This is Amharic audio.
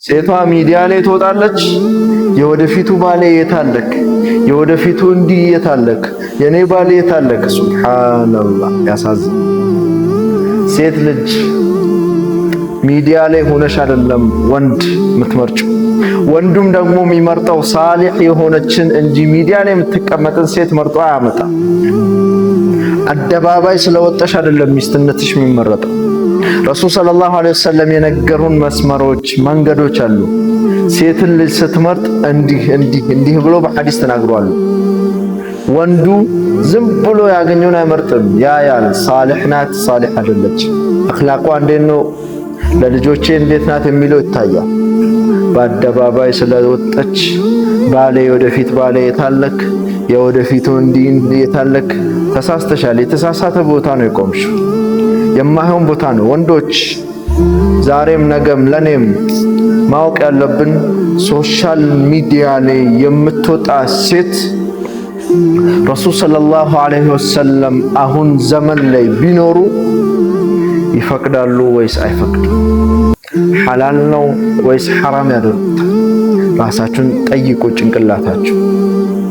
ሴቷ ሚዲያ ላይ ትወጣለች። የወደፊቱ ባሌ የታለክ? የወደፊቱ እንዲህ የታለክ? የኔ ባሌ የታለክ? ሱብሃንአላህ፣ ያሳዝን። ሴት ልጅ ሚዲያ ላይ ሆነሽ አይደለም ወንድ የምትመርጪው። ወንዱም ደግሞ የሚመርጠው ሳሊሕ የሆነችን እንጂ ሚዲያ ላይ የምትቀመጥን ሴት መርጦ አያመጣም። አደባባይ ስለወጣሽ አይደለም ሚስትነትሽ የሚመረጠው። ረሱል ሰለላሁ ዐለይሂ ወሰለም የነገሩን መስመሮች፣ መንገዶች አሉ። ሴትን ልጅ ስትመርጥ እንዲህ እንዲህ እንዲህ ብሎ በሐዲስ ተናግሯል። ወንዱ ዝም ብሎ ያገኘውን አይመርጥም። ያያል፣ ሳሊሕ ናት፣ ሳሊሕ አይደለች፣ አኽላቋ እንዴት ነው፣ ለልጆቼ እንዴት ናት የሚለው ይታያል። በአደባባይ ስለወጠች ባሌ ወደፊት ባሌ የታለክ የወደፊቱ እንዲህ የታለክ፣ ተሳስተሻል። የተሳሳተ ቦታ ነው የቆምሽው። የማይሆን ቦታ ነው። ወንዶች ዛሬም ነገም ለኔም ማወቅ ያለብን social media ላይ የምትወጣ ሴት ረሱል ሰለላሁ ዐለይሂ ወሰለም አሁን ዘመን ላይ ቢኖሩ ይፈቅዳሉ ወይስ አይፈቅዱም? ሐላል ነው ወይስ ሐራም ያደርጉታል? ራሳችሁን ጠይቁ። ጭንቅላታችሁ